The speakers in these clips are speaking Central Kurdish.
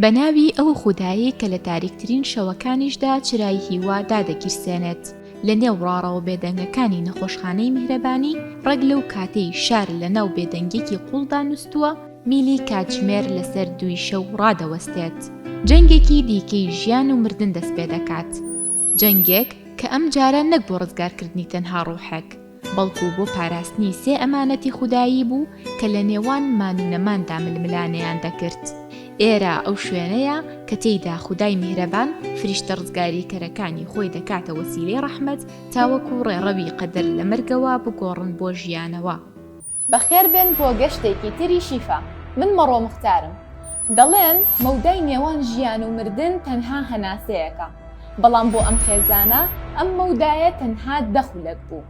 بە ناوی ئەو خودایەی کە لە تاریکترین شەوەکانیشدا چرای هیوا دادەگیرسێنێت، لە نێو ڕاڕەوە بێدەنگەکانی نەخۆشخانەی میهرەبانی، ڕێک لەو کاتەی شار لە ناو بێدەنگیەکی قووڵدا نوستووە، میلی کاتژمێر لەسەر دووی شەو ڕادەوەستێت. جەنگێکی دیکەی ژیان و مردن دەست پێدەکات. جەنگێک کە ئەمجارە نەک بۆ ڕزگارکردنی تەنها ڕوحێک، بەڵکو بۆ پاراستنی سێ ئەمانەتی خودایی بوو کە لە نێوان مان و نەماندا ململانێیان دەکرد. ئێرە ئەو شوێنەیە کە تێیدا خودای میهرەبان فریشتە ڕزگاریکەرەکانی خۆی دەکاتە وەسیلەی ڕەحمەت تاوەکو ڕێڕەوی قەدەر لە مەرگەوە بگۆڕن بۆ ژیانەوە. بەخێربێن بۆ گەشتێکی تری شیفا من مەڕۆ موختارم دەڵێن مەودای نێوان ژیان و مردن تەنها هەناسەیەکە بەڵام بۆ ئەم خێزانە ئەم مەودایە تەنها دە خولەک بوو.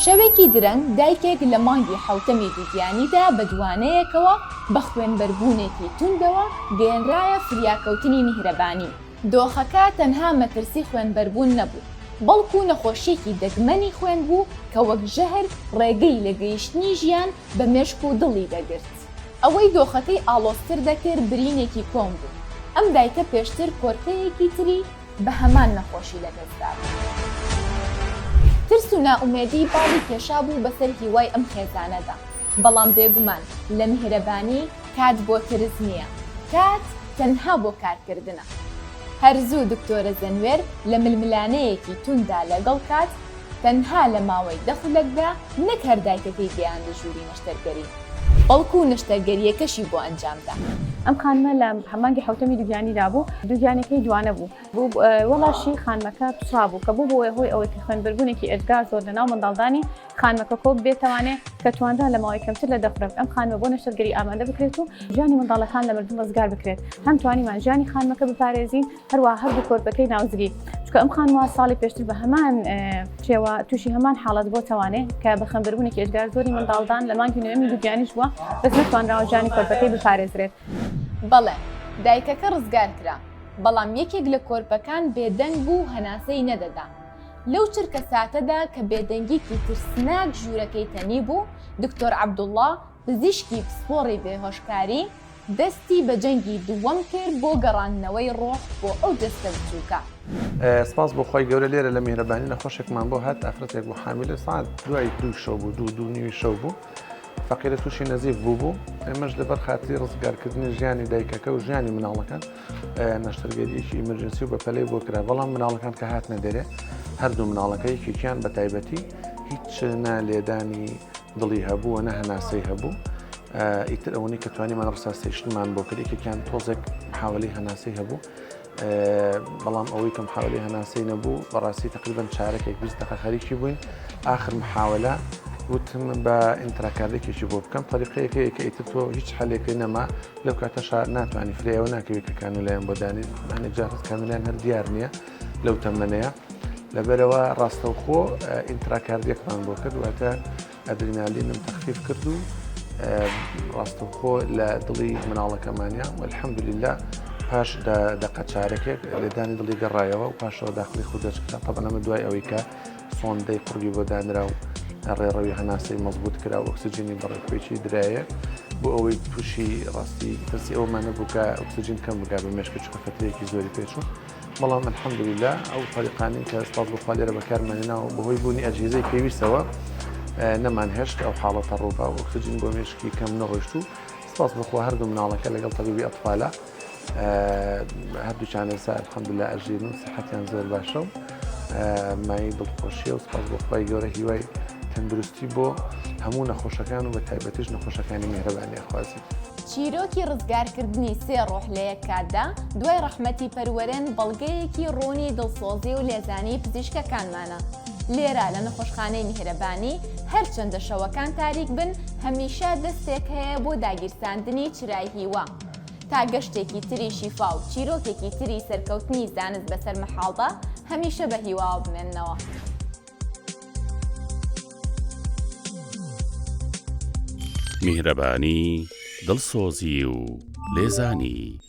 شەوێکی درەنگ دایکێک لە مانگی حەوتەمی دووگیانیدا بە دوانەیەکەوە بە خوێنبەربوونێکی توندەوە گەیەنرایە فریاکەوتنی میهرەبانی. دۆخەکە تەنها مەترسی خوێنبەربوون نەبوو، بەڵکو نەخۆشییەکی دەگمەنی خوێن بوو کە وەک ژەهر ڕێگەی لە گەیشتنی ژیان بە مێشک و دڵی دەگرت. ئەوەی دۆخەکەی ئاڵۆزتر دەکرد برینێکی کۆن بوو، ئەم دایکە پێشتر کۆرپەیەکی تری بە هەمان نەخۆشی لەدەستدابوو. ترس و نائومێدی باڵی کێشابوو بەسەر هیوای ئەم خێزانەدا، بەڵام بێگومان لە میهرەبانی کات بۆ ترس نییە، کات تەنها بۆ کارکردنە. هەر زوو دکتۆرە زەنوێر لە ململانێیەکی تونددا لەگەڵ کات، تەنها لە ماوەی دە خولەکدا نەک هەر دایکەکەی گەیاندە ژووری نەشتەرگەری، بەڵکو نەشتەرگەرییەکەشی بۆ ئەنجامدا. ئەم خانمە لە مانگی حەوتەمی دووگیانیدا بوو، دووگیانیەکەی دوانە بوو، وەڵاشی خانمەکە پچڕا بوو کە بوو بۆ هۆی ئەوەی کە خوێنبەربوونێکی ئێجگار زۆر لەناو منداڵدانی خانمەکە کۆ ببێتەوانێ کە توانرا لە ماوەی کەمتر لە دە خولەک ئەم خانمە بۆ نەشتەرگەری ئامادە بکرێت و ژیانی منداڵەکان لە مردن ڕزگار بکرێت هەم توانیمان ژیانی خانمەکە بپارێزین هەروە هەردوو کۆرپەکەی ناوزگی چونکە ئەم خانمە ساڵی پێشتر بە هەمان شێوە تووشی هەمان حاڵەت بۆ تەوانێ کە بە خەمبەربوونێکی ئێجگار زۆری منداڵدان لە مانگی نوێمی دووگیانیش بووە بەس نەتوانراوە ژیانی کۆرپەکەی بپارێزرێت. بەڵێ دایکەکە ڕزگار کرا، بەڵام یەکێک لە کۆرپەکان بێدەنگ بوو و هەناسەی نەدەدا. لەو چرکە ساتەدا کە بێدەنگیکی ترسناک ژوورەکەی تەنیبوو، دکتۆر عەبدوڵڵا، پزیشکی پسپۆڕی بێهۆشکاری، دەستی بە جەنگی دووەم کرد بۆ گەڕاندنەوەی ڕۆح بۆ ئەو جەستە بچووکە. سپاس بۆ خوای گەورە لێرە لە میهرەبانی نەخۆشێکمان بۆ هات ئافرەتێک بوو حامیلە سەعات دوای دوو شەو بوو دوو دوو نیوی شەو بوو فەقیرە تووشی نەزیف بوو بوو ئێمەش لەبەر خاتری ڕزگارکردنی ژیانی دایکەکە و ژیانی مناڵەکان نەشتەرگەریەکی emergency و بەپەلەی بۆ کرا بەڵام مناڵەکان کە هاتنە دەرێ هەردوو مناڵەکە یەکێکیان بە تایبەتی هیچ نە لێدانی دڵی هەبوو و نە هەناسەی هەبوو ئیتر ئەوەی کە توانیمان resuscitation مان بۆ کرد یەکێکیان تۆزێک محاولی هەناسەی هەبوو بەڵام ئەوەی کە محاولی هەناسەی نەبوو بەڕاستی تقریبا چارەکێک 20 دقە خەریکی بووین آخر محاولە وتم بە intracardiac ێکی بۆ بکەم تەریقەیەکەیە کە ئیتر تۆ هیچ حەلێکی نەما لەو کاتەشا ناتوانانی فرەیەوە ناکەوێت کە کانولایان بۆ دانی هەنێک جار کانولیان هەر دیار نییە لەو تەمەنەیە لەبەرەوە ڕاستەوخۆ intracardiac مان بۆ کرد واتە ئەدرینالینم تەخفیف کرد و ڕاستەوخۆ لە دڵی مناڵەکەمانە والحەمدلله پاش دەقە چارەکێک لێدانی دڵی گەڕایەوە و پاشەوە داخلی خودەچ کرا تەبعەن ئەمە دوای ئەوەی کە سۆندەی قوڕگی بۆ دانرا و ڕێڕەوی هەناسەی مەزبوط کرا و ئۆکسجینی بەڕێکپێکی درایە بۆ ئەوەی تووشی ڕاستی ترسی ئەومان نەبوو کە ئۆکسجین کەم بگا بە مێشکە چونکە فەترەیەکی زۆری پێچوو بەڵام الحمدللە ئەو تەریقانەی کە سپاس بۆ خوا لێرە بەکارمان هێناوە بەهۆی بوونی ئەجهیزەی پێویستەوە نەمان هێشت ئەو حاڵەتە ڕووبا و ئۆکسجین بۆ مێشکی کەم نەڕۆیشت و سپاس بۆ خوا هەردوو مناڵەکە لەگەڵ تەبیبی ئەطفالە هەردووچان ئێستا الحمدللە ئەژین و سیحەتیان زۆر باشە و مایەی دڵخۆشیە و سپاس بۆ خوای گەورە هیوای تەندروستی بۆ هەموو نەخۆشەکان و بە تایبەتیش نەخۆشەکانی میهرەبانی ئەخوازین. چیرۆکی ڕزگارکردنی سێ ڕۆح لە یەک کاتدا دوای ڕەحمەتی پەروەرێن بەڵگەیەکی ڕوونی دڵسۆزی و لێزانیی پزیشکەکانمانە. لێرە لە نەخۆشخانەی میهرەبانی هەرچەندە شەوەکان تاریک بن هەمیشە دەستێک هەیە بۆ داگیرساندنی چرای هیوا. تا گەشتێکی تری شیفا و چیرۆکێکی تری سەرکەوتنی زانست بەسەر مەحاڵدا هەمیشە بە هیواوە بمێننەوە. میهرەبانی، دڵسۆزی و لێزانی.